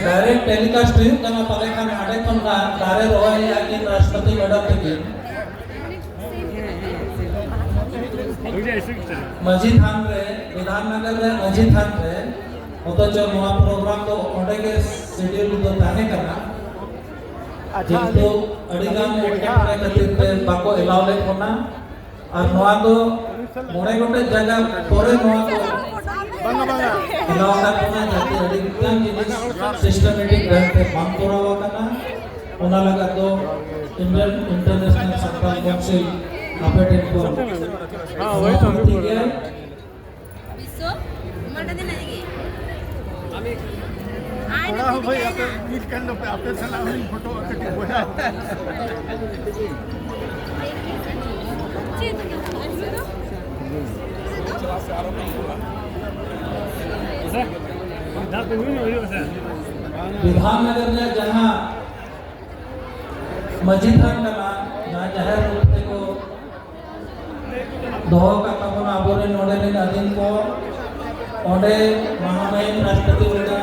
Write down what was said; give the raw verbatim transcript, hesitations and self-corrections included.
Direct telecast ᱦᱩᱭᱩᱜ ᱠᱟᱱᱟ, ᱛᱟᱦᱚᱞᱮ ᱠᱷᱟᱱ ᱦᱟᱸᱰᱮ ᱠᱷᱚᱱ ᱱᱟᱜ ᱫᱟᱨᱮ ᱨᱚᱦᱚᱭᱮᱫᱼᱟ ᱠᱤᱱ ᱨᱟᱥᱴᱨᱚᱯᱚᱛᱤ ᱢᱮᱰᱟᱢ ᱛᱟᱹᱠᱤᱱ᱾ ᱢᱟᱹᱡᱷᱤ ᱛᱷᱟᱱ ᱨᱮ, ᱵᱤᱫᱷᱟᱱ ᱱᱚᱜᱚᱨ ᱨᱮ ᱢᱟᱹᱡᱷᱤ ᱛᱷᱟᱱ ᱨᱮ, ᱚᱛᱷᱚᱪᱚ ᱱᱚᱣᱟ ᱯᱨᱳᱜᱨᱟᱢ ᱫᱚ ᱚᱸᱰᱮ ᱜᱮ ᱥᱤᱰᱤᱭᱩᱞ ᱫᱚ ᱛᱟᱦᱮᱸ ᱠᱟᱱᱟ᱾ ᱠᱤᱱᱛᱩ ᱟᱹᱰᱤ ᱜᱟᱱ ᱮᱴᱠᱮᱴᱚᱬᱮ ᱠᱷᱟᱹᱛᱤᱨ ᱛᱮ ᱵᱟᱠᱚ ᱮᱞᱟᱣ ᱞᱮᱫ ᱵᱚᱱᱟ᱾ ᱟᱨ ᱱᱚᱣᱟ ᱫᱚ ᱢᱚᱬᱮ ᱜᱚᱴᱮᱡ ᱡᱟᱭᱜᱟ ᱯᱚᱨᱮ ᱱᱚᱣᱟ ᱠᱚ ᱮᱞᱟᱣ ᱟᱠᱟᱫ ᱵᱚᱱᱟ, ᱡᱟᱛᱮ ᱟᱹᱰᱤ ᱢᱤᱫᱴᱟᱝ ᱡᱤᱱᱤᱥ ᱥᱤᱥᱴᱮᱢᱮᱴᱤᱠ ᱰᱷᱚᱝ ᱛᱮ ᱵᱟᱝ ᱠᱚᱨᱟᱣ ᱟᱠᱟᱱᱟ᱾ ᱚᱱᱟ ᱞᱟᱹᱜᱤᱫ ᱫᱚ ᱤᱱᱰᱤᱭᱟᱱ ᱤᱱᱴᱟᱨᱱᱮᱥᱱᱟᱞ ᱥᱟᱱᱛᱟᱲ ᱠᱟᱣᱩᱱᱥᱤᱞ ᱟᱯᱮ ᱴᱷᱮᱱ ᱠᱷᱚᱱ ᱱᱚᱣᱟ ᱠᱷᱟᱹᱛᱤᱨ ᱜᱮ ᱵᱤᱥᱥᱚ, ᱱᱚᱰᱮ ᱫᱚ ᱱᱟᱭ ᱜᱮ᱾ ᱟᱭ ᱛᱷᱚᱲᱟ ᱦᱚᱸ ᱵᱷᱟᱹᱭ, ᱟᱯᱮ ᱢᱤᱫ ᱠᱟᱱ ᱫᱚᱯᱮ, ᱟᱯᱮ ᱥᱟᱞᱟᱜ ᱦᱚᱸᱧ ᱯᱷᱳᱴᱳ ᱠᱟᱹᱴᱤᱡ ᱵᱚᱭᱦᱟ᱾ ᱵᱤᱫᱷᱟᱱ ᱱᱚᱜᱚᱨ ᱨᱮᱱᱟᱜ ᱡᱟᱦᱟᱸ ᱢᱟᱹᱡᱷᱤ ᱛᱷᱟᱱ ᱠᱟᱱᱟ, ᱡᱟᱦᱟᱸ ᱡᱟᱦᱮᱨ ᱨᱩᱯ ᱛᱮᱠᱚ ᱫᱚᱦᱚ ᱟᱠᱟᱫ ᱛᱟᱵᱚᱱᱟ ᱟᱵᱚᱨᱮᱱ ᱱᱚᱰᱮ ᱨᱮᱱ ᱟᱹᱫᱤᱢ ᱠᱚ, ᱚᱸᱰᱮ ᱢᱟᱦᱟᱢᱟᱹᱦᱤᱢ ᱨᱟᱥᱴᱨᱚᱯᱚᱛᱤ ᱢᱮᱰᱟᱢ